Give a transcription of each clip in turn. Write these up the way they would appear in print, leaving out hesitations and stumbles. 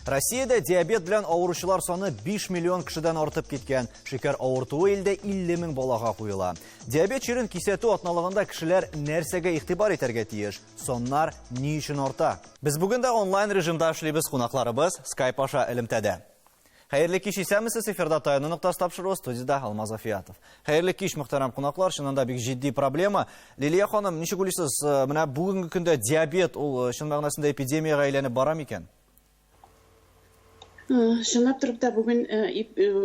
Россиядә диабет белән авыручылар саны 5 миллион кешедән артып киткән. Шикәр авыртуы илдә 50 мең балага куела. Диабет чирен кисәтү атналыгында кешеләр нәрсәгә игътибар итәргә тиеш? Саннар ни өчен арта? Без бүген дә онлайн режимда эшлибез, кунакларыбыз Skype аша элемтәдә. Хәерле кич, исәнмесез, эфирда Таяну ноктасы тапшыруы, студиядә Алмаз Афиятов. Хәерле кич, мөхтәрәм кунаклар, чыннан да бик җитди проблема. Лилия ханым, ничек уйлыйсыз, менә бүгенге көндә диабет ул чын мәгънәсендә эпидемиягә әйләнеп бара микән? Чынлап торып та бүген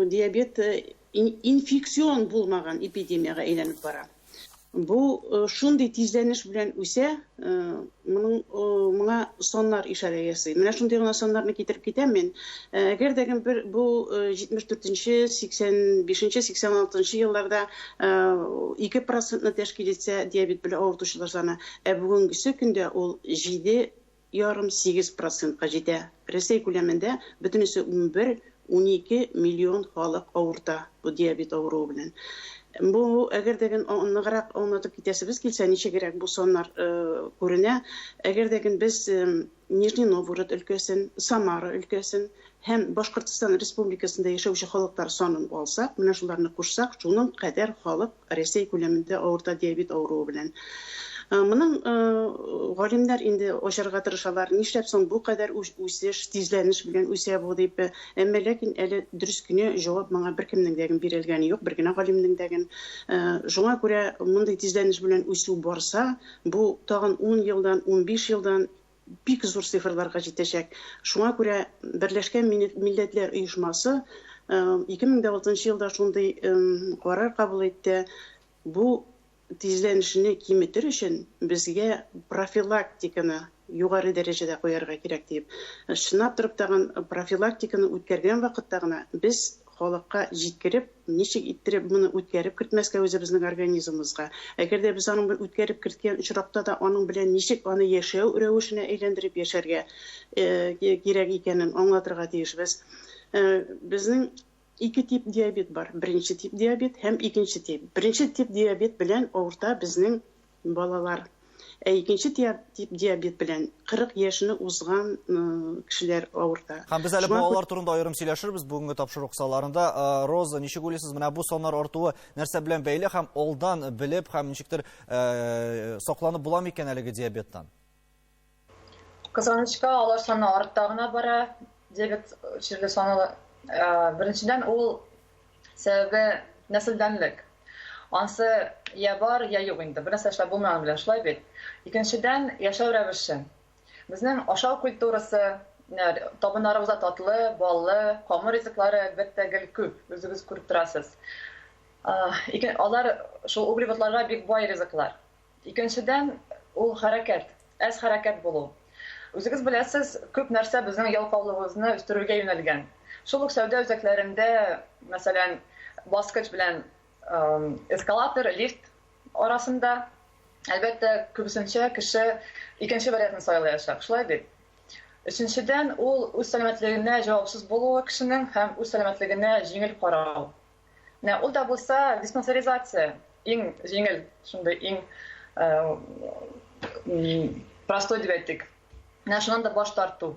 диабет инфекцион булмаган эпидемиягә әйләнеп бара. Бу шундый тизләнеш белән үсә, моның моңа саннар ишарә ясый. Менә шундый гына саннарны китереп китәм мин. Әгәр дә бер бу 74-нче, 85-нче, 86-нчы елларда 2 процентны тәшкил итсә диабет белән авыртучылар саны, ә бүгенгесе көндә ул 7,5-8 процентка җитә. Рәсәй күләмендә бөтенесе 11-12 миллион халык авырта бу диабет авыруы белән. Бу әгәр дә ныграк аңлатып китәсебез килсә, ничегрәк бу саннар күренә. Әгәр дә без Нижний Новгород өлкәсен, Самара өлкәсен һәм Башкортстан Республикасында яшәүче халыклар санын алсак, менә шуларны кушсак, шуның кадәр халык Рәсәй күләмендә авырта диабет авыруы белән. Моның галимнәр инде ачарга тырышалар, нишләп соң бу кадәр үсеш, тизләнеш белән үсә бу дип. Әмма ләкин әле дөрес кенә җавап моңа беркемнең дә бирелгәне юк, бер генә галимнең дә. Шуңа күрә мондый тизләнеш белән үсү барса, бу тагын 10 елдан, 15 елдан бик зур цифрларга җитәчәк. Шуңа күрә Берләшкән Милләтләр Оешмасы 2006 елда шундый карар кабул итте. Бу тизләнешне киметер өчен безгә профилактиканы югары дәрәҗәдә куярга кирәк дип. Чынлап торып тагын профилактиканы үткәргән вакытта гына без халыкка җиткереп, ничек иттереп моны үткәреп кертмәскә үзебезнең организмыбызга. Әгәр дә без аның белән үткәреп керткән очракта да аның белән ничек аны яшәү рәвешенә әйләндереп яшәргә кирәк икәнен аңлатырга тиешбез. Безнең ике тип диабет бар. Беренче тип диабет һәм икенче тип. Беренче тип диабет белән авырта безнең балалар. Ә икенче тип диабет белән 40 яшьне узган кешеләр авырта. Һәм без әле балалар турында аерым сөйләшербез бүгенге тапшыру кысаларында. Роза, ничек уйлыйсыз, менә бу саннар артуы нәрсә белән бәйле һәм алдан белеп һәм ничектер сакланып була микән әлеге диабеттан? Кызганычка, алар саны артта гына бара. Диабет чирле саны, беренчедән, ул сәбәбе нәселдәнлек. Ансы я бар, я юк инде. Бер нәрсә эшләп булмый аның белән, шулай бит. Икенчедән, яшәү рәвеше. Безнең ашау культурасы, табыннарыбызда татлы, баллы, камыр ризыклары, әлбәттә, гел күп, үзегез күреп торасыз. Алар шул углеводларга бик бай ризыклар. Икенчедән, ул хәрәкәт, әз хәрәкәт булу. Үзегез беләсез, күп нәрсә безнең ялкаулыгыбызны үстерүгә юнәлгән. Шул ук сәүдә үзәкләрендә, мәсәлән, баскыч белән эскалатор, лифт арасында, әлбәттә, күбесенчә кеше икенче вариантны сайлаячак, шулай бит? Өченчедән, ул үз сәламәтлегенә җавапсыз булуы кешенең һәм үз сәламәтлегенә җиңел карау. Менә ул да булса диспансеризация иң җиңел, шундый иң простой дип әйтик. Менә шуннан да баш тарту.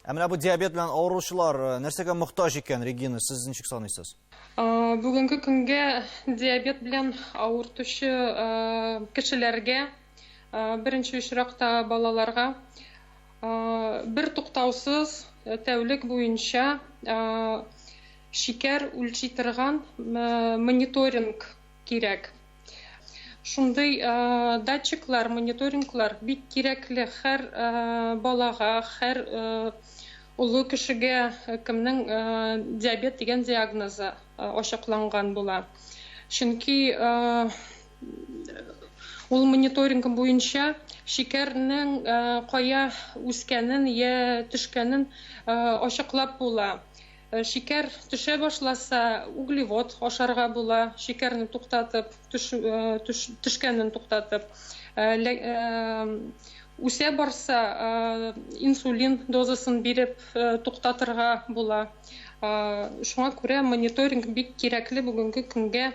Ә менә бу диабет белән авыручылар нәрсәгә мохтаҗ икән, Регина, сез ничек саныйсыз? Бүгенге көнгә диабет белән авыртучы кешеләргә, беренче очракта балаларга бер туктаусыз тәүлек буенча шикәр үлчи торган мониторинг кирәк. Шундый датчиклар, мониторинглар бик кирәкле һәр балага, һәр олы кешегә, кемнең диабет дигән диагнозы ачыкланган була. Чөнки ул мониторинг буенча шикәрнең кая үскәнен я төшкәнен ачыклап була. Шикәр төшә башласа, углевод ашарга була, шикәрне туктатып, төшкәнен туктатып. Үсә барса, инсулин дозасын биреп туктатырга була. Шуңа күрә мониторинг бик кирәкле бүгенге көнгә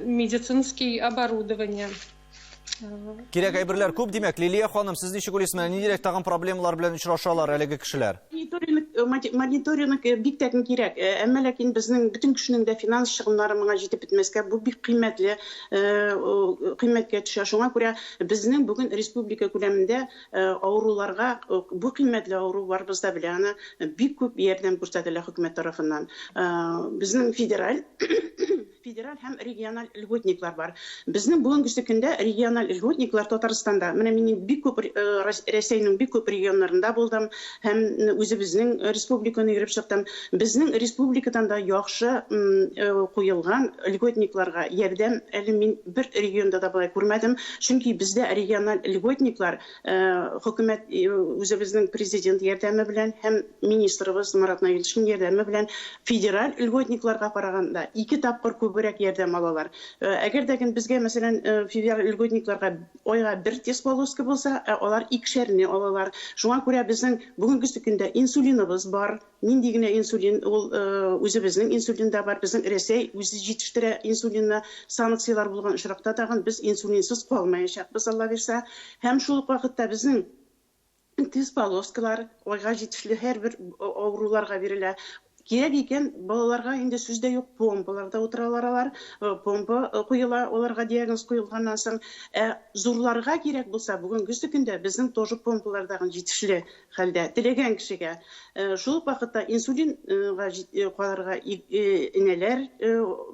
медицинский оборудование. Кирәк әйберләр күп, димәк. Лилия ханым, сез ничек уйлыйсыз, менә ниндирәк тагын проблемалар белән очрашалар әлеге кешеләр? Мониторинг бик тә кирәк. Әмма ләкин безнең бөтен кешенең дә финанс чыгымнары моңа җитеп бетмәскә, бу бик кыйммәтле, кыйммәткә төшә. Шуңа күрә безнең бүген республика күләмендә авыруларга, бу кыйммәтле авыру барыбыз да белә аны, бик күп ярдәм күрсәтелә хөкүмәт тарафыннан. Безнең федераль федераль һәм региональ льготниклар бар. Безнең бүгенге көндә региональ льготниклар Татарстанда. Менә мин бик күп Рәсәйнең бик күп регионнарында булдым һәм үзебезнең республиканы йөреп чыктым. Безнең республикадан да яхшы куелган льготникларга ярдәм әле мин бер регионда да болай күрмәдем. Чөнки бездә региональ льготниклар хөкүмәт, үзебезнең президент ярдәме белән һәм министрыбыз Марат Наилевичның ярдәме белән федераль льготникларга караганда 2 тапкыр күбрәк ярдәм алалар. Әгәр дә безгә, мәсәлән, федераль льготникларга айга бер тест полоска булса, алар икешәрне алалар. Шуңа күрә безнең бүгенге көндә инсулиныбыз бар. Нинди генә инсулин, ул үзебезнең инсулин да бар, безнең Рәсәй үзе җитештерә инсулинны. Санкцияләр булган очракта тагын без инсулинсыз калмаячакбыз, Алла бирсә. Һәм шул ук вакытта безнең тест полоскалар айга җитешле һәрбер авыруларга бирелә. Кирәк икән, балаларга инде сүз дә юк, помпаларда утыралар алар, помпа куела, аларга диагноз куелганнан соң. Ә зурларга кирәк булса, бүгенге көндә безнең тоже помпалардагы җитешле хәлдә, теләгән кешегә. Шул ук вакытта инсулинга калырга энәләр,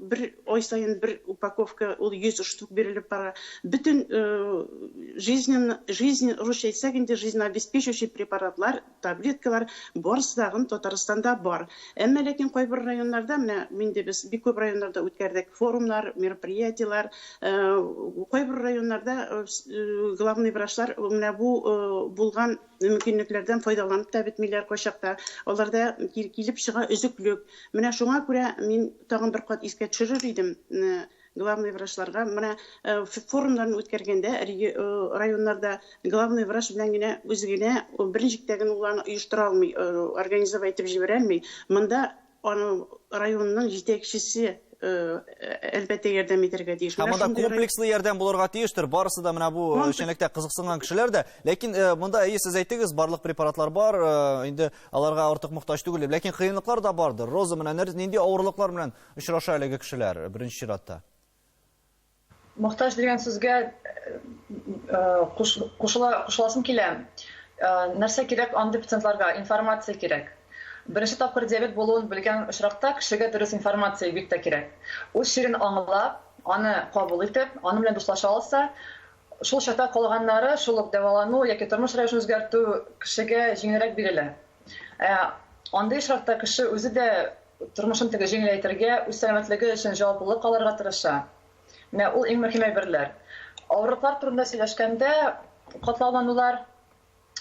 бер ай саен бер упаковка, ул 100 штук бирелеп бара. Бөтен жизнь, русча әйтсәк инде, жизнеобеспечивающий препаратлар, таблеткалар барысы тагын Татарстанда бар. Әмма ләкин кайбер районнарда, менә инде без бик күп районнарда үткәрдек форумнар, мероприятиелар, кайбер районнарда главный врачлар менә бу булган мөмкинлекләрдән файдаланып та бетмиләр кайчакта. Аларда килеп чыга өзеклек. Менә шуңа күрә мин тагын бер кат искә төшерер идем главный врачларга. Менә форумнарны үткәргәндә районнарда главный врач белән генә үзе генә берничек ул аны оештыра алмый, организовать итеп җибәрә алмый. Монда аны районның җитәкчесе әлбәттә ярдәм итәргә тиеш. Һәм монда комплекслы ярдәм булырга тиештер. Барысы да менә бу эшчәнлектә кызыксынган кешеләр дә. Ләкин монда, әйе, сез әйттегез, барлык препаратлар бар, инде аларга артык мохтаҗ түгел. Ләкин кыенлыклар да бардыр. Роза, менә нинди авырлыклар белән очраша әлеге кешеләр беренче чиратта? Мохтаҗ дигән сүзгә кушыласым килә. Нәрсә кирәк андый пациентларга? Информация кирәк. Беренче тапкыр диабет булуын белгән очракта кешегә дөрес информация бик тә кирәк. Үз чирен аңлап, аны кабул итеп, аның белән дуслаша алса, шул чакта калганнары, шул ук дәвалану яки тормыш рәвешен үзгәртү кешегә җиңелрәк бирелә. Андый очракта кеше үзе дә тормышын теге җиңеләйтергә, үз сәламәтлеге өчен җаваплылык алырга тырыша. Менә ул иң мөһим әйберләр. Авырлыклар турында сөйләшкәндә, катлауланулар,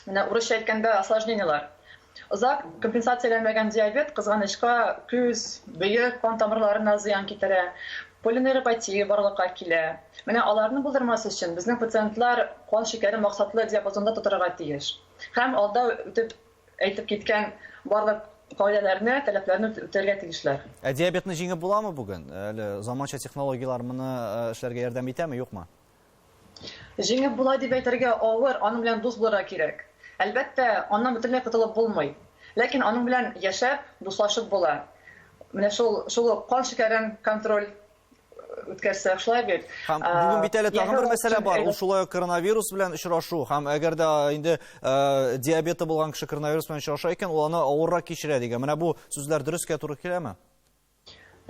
менә урысча әйткәндә осложнениелар. Озак компенсацияләнмәгән диабет кызганычка күз, бөер, кан тамырларына зыян китерә, полинейропатия барлыкка килә. Менә аларны булдырмас өчен безнең пациентлар кан шикәрен максатлы диапазонда тотарга тиеш. Һәм алда үтеп әйтеп киткән барлык кагыйдәләрне, таләпләрне үтәргә тиешләр. Ә диабетны җиңеп буламы бүген? Әле заманча технологияләр моны эшләргә ярдәм итәме, юкмы? Җиңеп була дип әйтергә авыр, аның белән дус булырга кирәк. Әлбәттә, аннан бөтенләй котылып булмый. Ләкин аның белән яшәп, дуслашып була. Менә шул ук кан шикәрен контроль үткәрсәк, шулай бит. Һәм бүген бит әле тагын бер мәсьәлә бар. Ул шулай ук коронавирус белән очрашу. Һәм әгәр дә инде диабеты булган кеше коронавирус белән очраша икән, ул аны авыррак кичерә дигән. Менә бу сүзләр дөрескә туры киләме?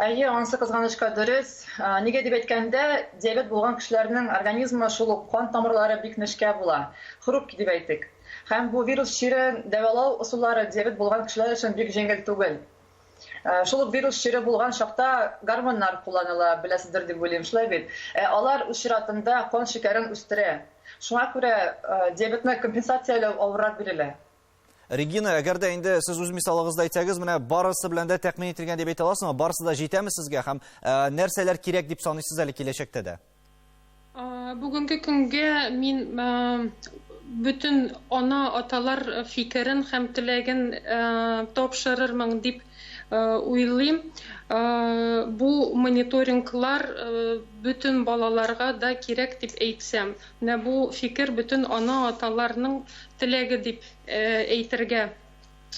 Әйе, анысы кызганычка дөрес. Нигә дип әйткәндә, диабет булган кешеләрнең организмы шул ук кан тамырлары бик нечкә була. Хрупкий дип әйтик. Һәм бу вирус чирен дәвалау ысуллары диабет булган кешеләр өчен бик җиңел түгел. Шул ук вирус чире булган чакта гормоннар кулланыла, беләсездер дип уйлыйм, шулай бит. Алар үз чиратында кан шикәрен үстерә. Шуңа күрә диабетны компенсацияләү авыррак бирелә. Регина, әгәр дә инде сез үз мисалыгызда әйтсәгез, менә барысы белән дә тәэмин ителгән дип әйтә аласызмы? Барысы да җитәме сезгә һәм нәрсәләр кирәк дип саныйсыз әле киләчәктә дә? Бүгенге көнгә мин бөтен ана-аталар фикерен һәм теләген тапшырырмын дип уйлыйм, бу мониторинглар бөтен балаларга да кирәк дип әйтсәм. Менә бу фикер бөтен ана-аталарның теләге дип әйтергә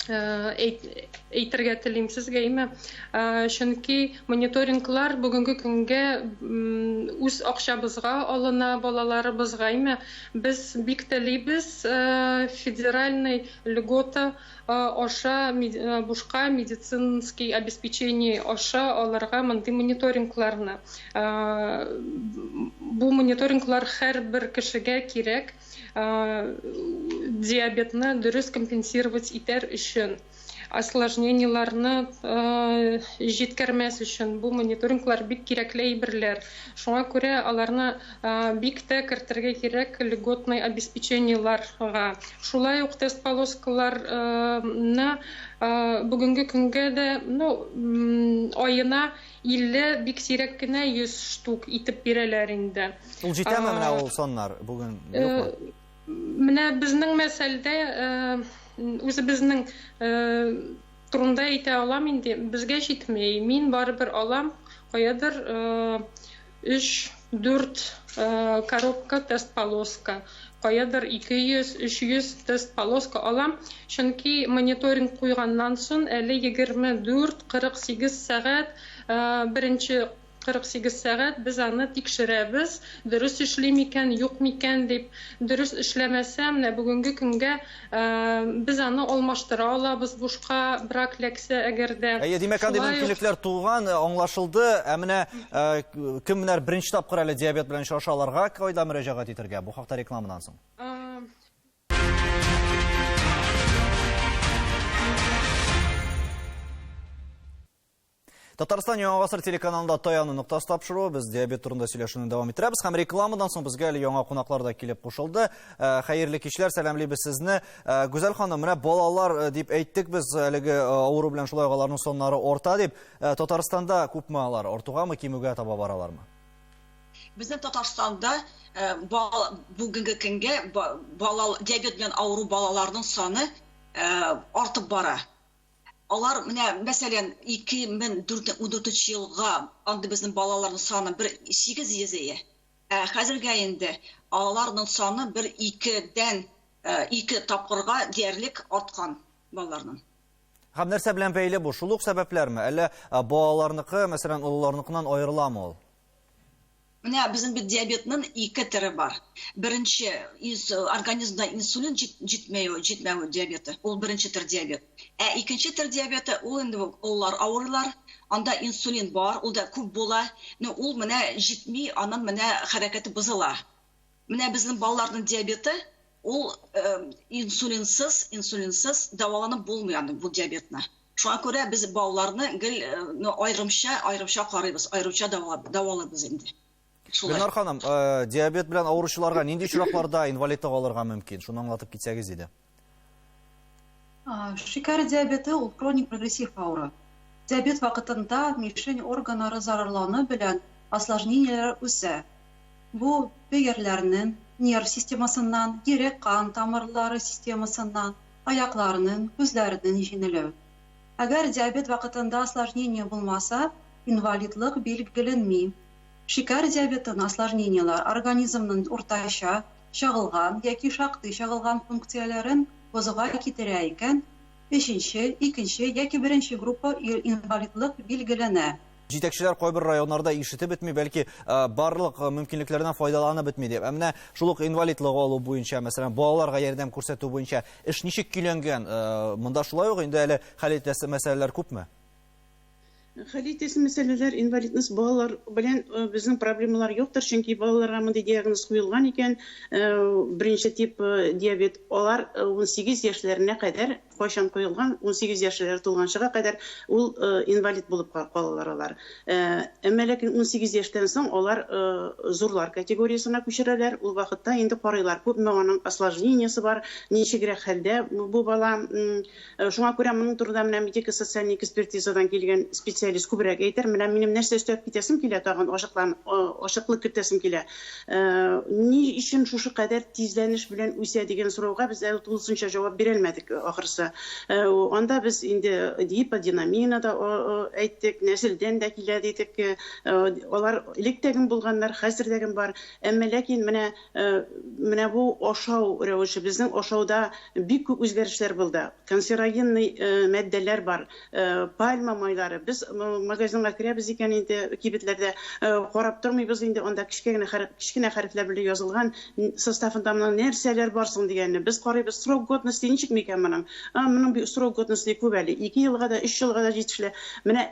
әйтергә телим сезгә, әйме. Чөнки мониторинглар бүгенге көнгә үз акчабызга алына балаларыбызга, әйме. Без бик телибез федеральный льгота аша, бушка медицинский обеспечение аша алырга мондый мониторингларны. Бу мониторинглар һәрбер кешегә кирәк, диабетны дөрес компенсировать итәр өчен, осложнениеларны җиткермәс өчен бу мониторинглар бик кирәкле әйберләр. Шуңа күрә аларны бик тә кертергә кирәк льготный обеспечениеларга. Шулай ук тест полоскаларны бүгенге көнгә дә, ну, аена 50, бик сирәк кенә 100 штук итеп бирәләр инде. Ул җитәме менә ул саннар бүген, юкмы? Менә безнең мәсьәләдә, үзебезнең турында әйтә алам инде, безгә җитми. Мин барыбер алам, каядыр 3-4 коробка тест полоска, каядыр 200-300 тест полоска алам, чөнки мониторинг куйганнан соң әле 24-48 сәгать, беренче 48 сәгать без аны тикшерәбез, дөрес эшли микән, юк микән дип. Дөрес эшләмәсә, менә бүгенге көнгә без аны алмаштыра алабыз бушка, брак ләксә әгәр дә. Әйе, димәк, андый мөмкинлекләр туган, аңлашылды. Ә менә кемнәр беренче тапкыр әле диабет белән очраша, аларга кайда мөрәҗәгать итәргә? Бу хакта рекламадан соң. Татарстан Яңа Гасыр телеканалында Таяну ноктасы тапшыруы. Без диабет турында сөйләшүне дәвам иттерәбез. Һәм рекламадан соң безгә әле яңа кунаклар да килеп кушылды. Хәерле кичләр, сәламлибез сезне. Гүзәл ханым, менә балалар дип әйттек без әлеге авыру белән шулай ук аларның саннары арта дип. Татарстанда күпме алар? Артугамы, кимүгә таба баралармы? Безнең Татарстанда бүгенге көнгә диабет белән авыру балаларның саны артып бара. Алар менә, мәсәлән, ике мең ундүртенче елга анда безнең балаларның саны бер сигез йөз ие. Ә хәзергә инде аларның саны бер икедән, ике тапкырга диярлек арткан балаларның. Һәм нәрсә белән бәйле бу? Шул ук сәбәпләрме? Әллә балаларныкы, мәсәлән, олыларныкыннан аерыламы ул? Менә безнең бит диабетның ике төре бар. Беренче, организмда инсулин җитмәү диабеты, ул беренче төр диабет. Ә икенче төр диабеты, ул инде олылар авырыйлар, анда инсулин бар, ул да күп була, но ул менә җитми, аның менә хәрәкәте бозыла. Менә безнең балаларның диабеты, ул инсулинсыз дәваланып булмый аның бу диабетны. Шуңа күрә без балаларны гел аерымча карыйбыз, аерымча дәвалыйбыз инде. Шулай. Гөлнар ханым, диабет белән авыручыларга нинди очракларда инвалидлык алырга мөмкин? Шуны аңлатып китсәгез иде. Шикәр диабеты ул хроник прогрессив авыру. Диабет вакытында мишень органнары зарарлану белән осложнениеләр үсә. Бу бөерләрнең нерв системасыннан, йөрәк-кан тамырлары системасыннан, аякларының, күзләренең җиңелү. Әгәр диабет вакытында осложнение булмаса, инвалидлык билгеленми. Шикәр диабетын осложнениеләр организмның уртача чагылган яки шактый чагылган функцияләрен бозуга китерә икән, өченче, икенче яки беренче группа инвалидлык билгеләнә. Җитәкчеләр кайбер районнарда ишетеп бетми, бәлки барлык мөмкинлекләрдән файдаланып бетми дип. Ә менә шул ук инвалидлык алу буенча, мәсәлән, балаларга ярдәм күрсәтү буенча эш ничек көйләнгән? Монда шулай ук инде әле хәл ителәсе мәсьәләләр күпме? Хәл ителәсе мәсьәләләр инвалидность балалар белән безнең проблемалар юктыр, чөнки балаларга мондый диагноз куелган икән, беренче тип диабет, алар 18 яшьләренә кадәр, кайчан куелган, 18 яшьләре тулганчыга кадәр ул инвалид булып калалар алар. Әмма ләкин 18 яшьтән соң алар зурлар категориясенә күчерәләр, ул вакытта инде карыйлар, күпме аның осложнениесе бар, ничегрәк хәлдә бу бала. Шуңа күрә моның турында менә медико-социальный экспертизадан килгән специалист күбрәк әйтер. Менә минем нәрсә өстәп китәсем килә, тагын ачыклык кертәсем килә. Ни өчен шушы кадәр тизләнеш белән үсә дигән сорауга без әле тулысынча җавап бирә алмадык ахрысы. булса. Анда без инде гиподинамияне дә әйттек, нәселдән дә килә дидек. Алар электәген булганнар, хәзердәген бар. Әмма ләкин менә бу ашау рәвеше, безнең ашауда бик күп үзгәрешләр булды. Канцерогенный матдәләр бар, пальма майлары. Без магазинга керәбез икән инде, кибетләрдә карап тормыйбыз инде, анда кечкенә хәрефләр белән язылган составында моның нәрсәләр бар соң дигәнне. Без карыйбыз, срок годности ничек микән моның? Моның бит срок годности күп әле. 2 елга да, 3 елга да җитешле. Менә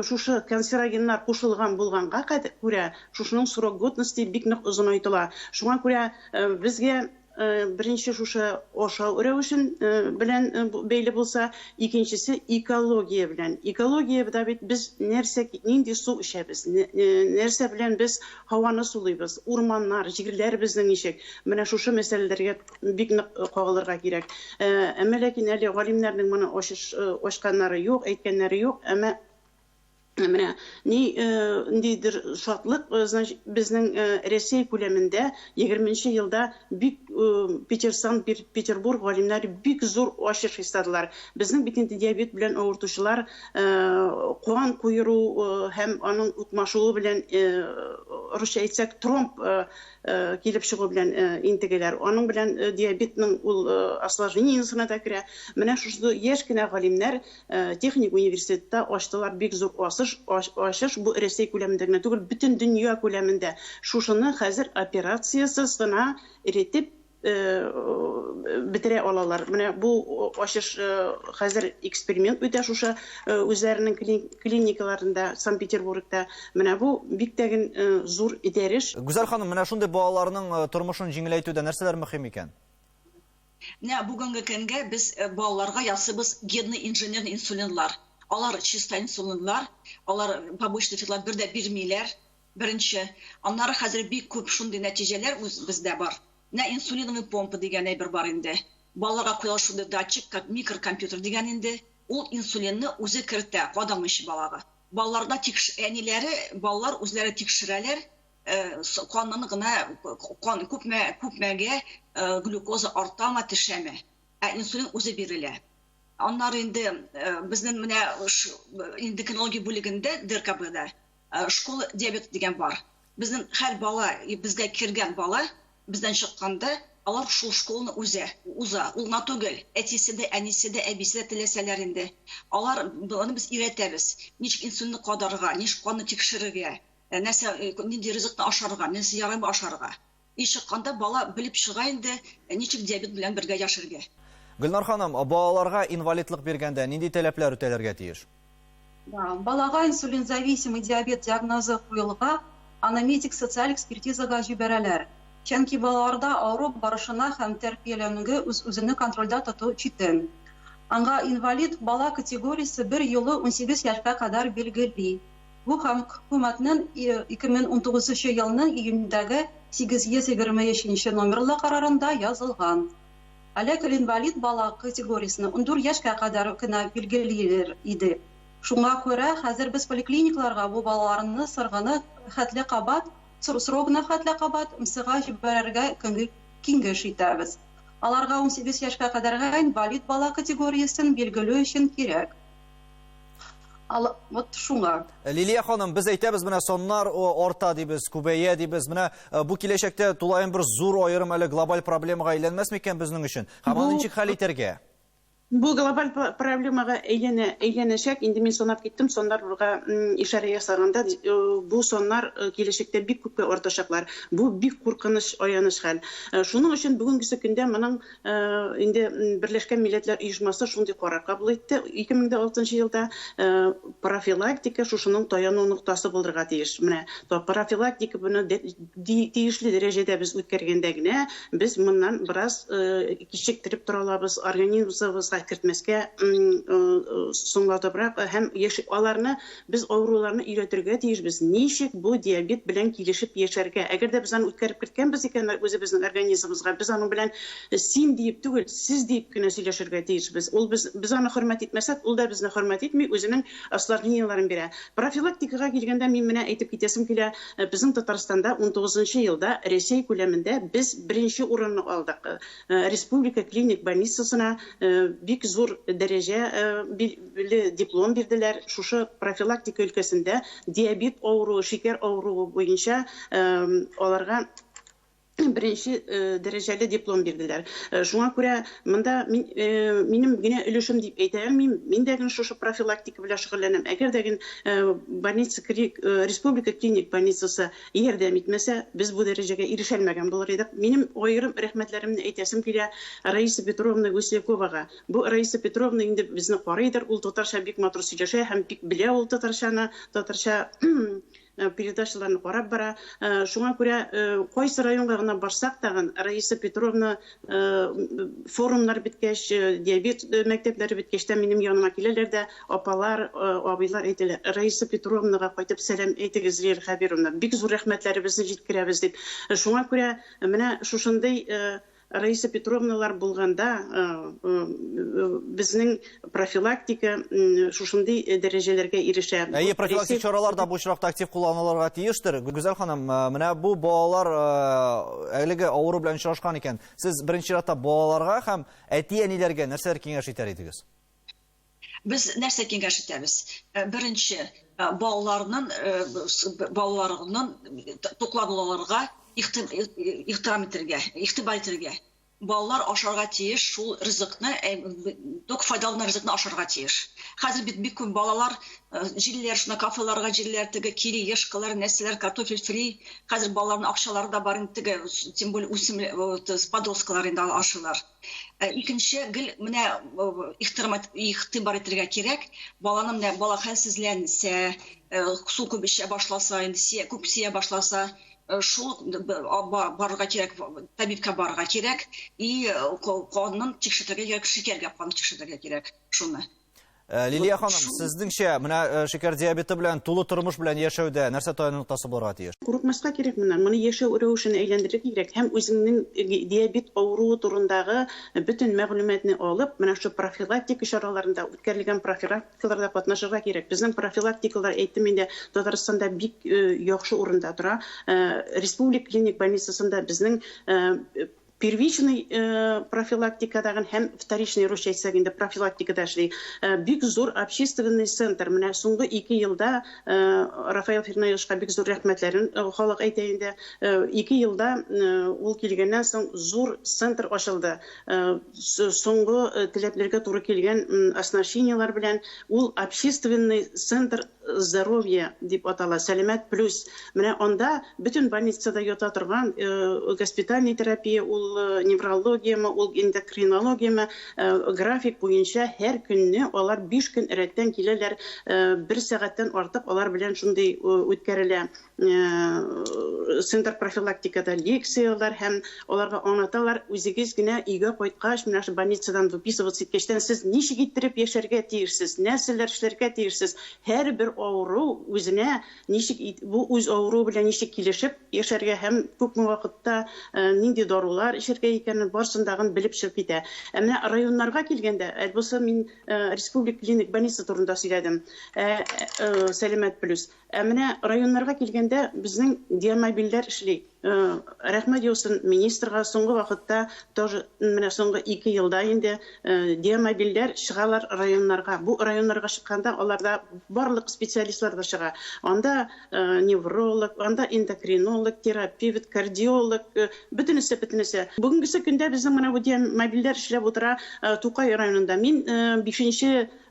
шушы канцерогеннар кушылган булганга күрә, шушының срок годности бик нык озынайтыла. Шуңа күрә безгә беренче шушы ашау рәвешен белән бәйле булса, икенчесе экология белән. Экологиядә бит без нәрсә, нинди су эчәбез, нәрсә белән без һаваны сулыйбыз, урманнар, җирләр безнең ничек. Менә шушы мәсьәләләргә бик нык кагылырга кирәк. Әмма ләкин әле галимнәрнең моны ачканнары юк, әйткәннәре юк, әмма менә ниндидер шатлык, значит, безнең Рәсәй күләмендә егерменче елда бик Санкт-Петербург галимнәре бик зур ачыш ясадылар. Безнең бит инде диабет белән авыртучылар кан куеру һәм аның укмашуы белән, русча әйтсәк, тромб килеп чыгу белән интегәләр. Аның белән диабетның ул осложнениесына да керә. Менә шушы яшь кенә галимнәр техник университетта ачтылар бик зур ачыш. Бу Рәсәй күләмендә генә түгел, бөтен дөнья күләмендә. Шушыны хәзер операциясез гына эретеп бетерә алалар. Менә бу ачыш хәзер эксперимент үтә шушы үзләренең клиникаларында, Санкт-Петербургта. Менә бу бик тәген зур этәреш. Гүзәл ханым, менә шундый балаларның тормышын җиңеләйтүдә нәрсәләр мөһим икән? Менә бүгенге көнгә без балаларга ясыйбыз генный инженерный инсулинлар. Алар чиста инсулинлар, алар побочный эффектлар бер дә бирмиләр. Беренче. Аннары хәзер бик күп шундый нәтиҗәләр үз бездә бар. Менә инсулиновый помпа дигән әйбер бар инде. Балаларга куела шундый датчик, как микрокомпьютер дигән инде. Ул инсулинны үзе кертә, кадамыйча балага. Балаларда әниләре, балалар үзләре тикшерәләр, канын гына, кан күпмегә глюкоза артамы, төшәме. Ә инсулин үзе бирелә. Аннары инде безнең менә эндокринология бүлегендә, Д Р К Б-да школа диабет дигән бар. Безнең һәр бала, безгә кергән бала, бездән чыкканда, алар шул школаны үзе уза. Ул гына түгел, әтисе дә, әнисе дә, әбисе дә теләсәләр инде. Алар, аны без өйрәтәбез. Ничек инсулинны кадарга, ничек канны тикшерергә, нәрсә, нинди ризыкны ашарга, нәрсә ярамый ашарга. И чыкканда бала белеп чыга инде, ничек диабет белән бергә яшәргә. Гөлнар ханым, балаларга инвалидлык биргәндә нинди таләпләр үтәлергә тиеш? Да, балага инсулинзависимый диабет диагнозы куелга, аны медик-социаль экспертизага җибәрәләр. Чөнки балаларда авыру барышына һәм тәрбияләнүгә үз-үзеңне контрольдә тоту читен. Аңа инвалид бала категориясе бер юлы унсигез яшькә кадәр билгели. Бу һәм хөкүмәтнең ике мең унтугызынчы елның июньдәге сигез йөз егерме өченче номерлы карарында язылган. Әлеге инвалид бала категориясен ундүрт яшькә кадәр кенә билгелиләр иде. Шуңа күрә хәзер без поликлиникларга бу балаларны сыргыны хәтле кабат, срогына хәтле кабат МСга җибәрергә киңәш итәбез. Аларга унсигез яшькә кадәргә инвалид бала категориясен билгеләү өчен кирәк. Вот шуңа. Лилия ханым, без әйтәбез, менә саннар арта дибез, күбәя дибез. Менә бу киләчәктә тулаем бер зур аерым әле глобаль проблемага әйләнмәс микән безнең өчен? Һәм аны ничек хәл итәргә? Бу глобаль проблемага әйләнәчәк. Инде мин санап киттем, саннарга ишарә ясаганда, бу саннар киләчәктә бик күпкә артачаклар. Бу бик куркыныч, аяныч хәл. Шуның өчен бүгенгесе көндә моның инде Берләшкән Милләтләр Оешмасы шундый карар кабул итте. Ике мең дә алтынчы елда профилактика шушының таяну ноктасы булырга тиеш. Менә профилактика моны тиешле дәрәҗәдә без үткәргәндә генә без моннан бераз кичектереп тора алабыз, организмыбызга кертмәскә соңлатыбрак һәм аларны без авыруларны өйрәтергә тиешбез. Ничек бу диабет белән килешеп яшәргә? Әгәр дә без аны үткәреп керткәнбез икән үзебезнең организмыбызга, без аның белән син диеп түгел, сез диеп кенә сөйләшергә тиешбез. Ул без аны хөрмәт итмәсәк, ул да безне хөрмәт итми, үзенең осложнениеләрен бирә. Профилактикага килгәндә мин менә әйтеп китәсем килә, безнең Татарстанда унтугызынчы елда Рәсәй күләмендә без беренче урынны алдык. Республика клиник больницасына бик зур дәрәҗә ле диплом бирделәр. Шушы профилактика өлкәсендә диабет авыруы, шикәр авыруы буенча аларга беренче дәрәҗәле диплом бирделәр. Шуңа күрә монда мин, минем генә өлешем дип әйтә алмыйм. Мин дә генә шушы профилактика белән шөгыльләнәм. Әгәр дә ген больница, республика клиник больницасы ярдәм итмәсә, без бу дәрәҗәгә ирешәлмәгән булыр идек. Минем аерым рәхмәтләремне әйтәсем килә Раиса Петровна Гусляковага. Бу Раиса Петровна инде безне карыйдыр, ул татарча бик матур сөйләшә һәм бик белә ул татарчаны, татарча передачаларны карап бара. Шуңа күрә кайсы районга гына барсак тагын, Раиса Петровна форумнар беткәч, диабет мәктәпләре беткәч тә минем яныма киләләр дә, апалар, абыйлар әйтәләр, Раиса Петровнага кайтып сәлам әйтегез, Лилия Хәбировна, бик зур рәхмәтләребезне җиткерәбез дип. Шуңа күрә менә шушындый Раиса Петровналар булганда безнең профилактика шушындый дәрәҗәләргә ирешә. Әйе, профилактик чаралар да бу очракта актив кулланылырга тиештер. Гүзәл ханым, менә бу балалар әлеге авыру белән очрашкан икән. Сез беренче чиратта балаларга һәм әти-әниләргә нәрсәләр киңәш итәр идегез? Без нәрсә киңәш итәбез? Беренче, балаларның балаларының туклануларга ихтирам итәргә, игътибар итәргә. Балалар ашарга тиеш шул ризыкны, тук файдалы ризыкны ашарга тиеш. Хәзер бит бик күп балалар җилләр, шуна кафеларга җилләр, теге кириешкалар, нәрсәләр, картофель фри. Хәзер балаларның акчалары да бар инде, теге, тем более үсем, подросткалар инде ашыйлар. Икенче, гел менә игътибар итәргә кирәк, баланы менә бала хәлсезләнсә, су күп эчә башласа, инде күп сия башласа, шул барырга кирәк, табибка барырга кирәк, и канын тикшертергә кирәк, шикәргә кан тикшертергә кирәк шуны. Лилия ханым, сезнеңчә, менә шикәр диабеты белән тулы тормыш белән яшәүдә нәрсә таяну ноктасы булырга тиеш? Курыкмаска кирәк моннан. Моны яшәү рәвешенә әйләндерергә кирәк һәм үзеңнең диабет авыруы турындагы бөтен мәгълүматны алып, менә шул профилактика чараларында, үткәрелгән профилактикаларда катнашырга кирәк. Безнең профилактикалар, әйттем инде, Татарстанда бик яхшы урында тора. Республика клиник больницасында безнең первичный профилактикадагы һәм вторичный, русча әйтсәк инде, профилактикада эшли. Бик зур общественный центр. Менә соңгы 2 елда Рафаэл Фернаиловичка бик зур рәхмәтләрен халык әйтә инде. 2 елда ул килгәннән соң зур центр ачылды. Соңгы теләкләргә туры килгән оснащениелар белән ул общественный центр здоровье дип атала, Сәламәт плюс. Менә анда бөтен больницада ята торган госпитальный терапия, ул неврологиямы, ул эндокринологиямы, график буенча һәр көнне алар 5 көн рәттән киләләр, бер сәгатьтән артык алар белән шундый үткәрелә центр профилактикада лекцияләр һәм аларга аңлаталар, үзегез генә өйгә кайткач, менә шу больницадан выписываться иткәчтән сез ничек иттереп яшәргә тиешсез, нәрсәләр эшләргә тиешсез, һәрбер авыру үзенә ничек бу үз авыруы белән ничек килешеп яшәргә һәм күпме вакытта нинди дарулар эчәргә икәнен барысын дагын белеп чыгып китә. Ә менә районнарга килгәндә, әлбусы мин республика клиник больница турында сөйләдем, Сәламәт плюс. Ә менә районнарга килгәндә безнең диамобильләр эшли. Рәхмәт яусын министрга, соңгы вакытта тоже менә соңгы 2 елда инде диамобильләр чыгалар районнарга. Бу районнарга чыкканда аларда барлык специалистлар да чыга. Анда невролог, анда эндокринолог, терапевт, кардиолог, бөтенесе, бөтенесе. Бүгенгесе көндә безнең менә бу диамобильләр эшләп утыра Тукай районында. Мин 5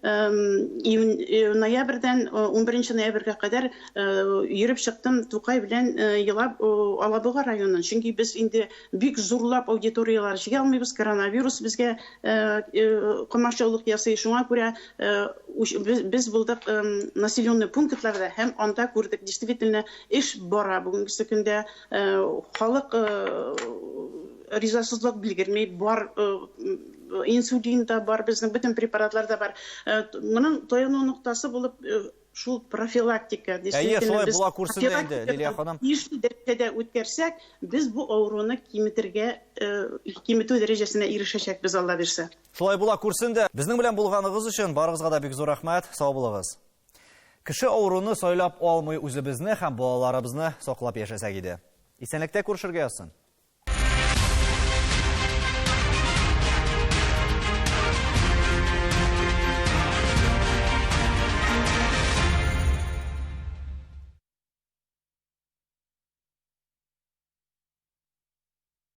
июнь, ноябрьдән 11 ноябрьгә кадәр йөреп чыктым Тукай белән елап Алабуга районын. Чөнки без инде бик зурлап аудиторияләр җыя алмыйбыз, коронавирус безгә комачаулык ясый. Шуңа күрә без булдык населенный пунктларда һәм анда күрдек, действительно эш бара бүгенге көндә. Халык ризасызлык белгерми, бар инсулин да бар, безнең бөтен препаратлар да бар. Моның таяну ноктасы булып шул профилактика. Әйе, шулай була күрсен инде, Лилия ханым. Тиешле дәрәҗәдә үткәрсәк, без бу авыруны киметергә, киметү дәрәҗәсенә ирешәчәкбез, Алла бирсә. Шулай була күрсен дә. Безнең белән булганыгыз өчен барыгызга да бик зур рәхмәт. Сау булыгыз. Кеше авыруны сайлап алмый, үзебезне һәм балаларыбызны саклап яшәсәк иде. Исәнлектә күрешергә язсын.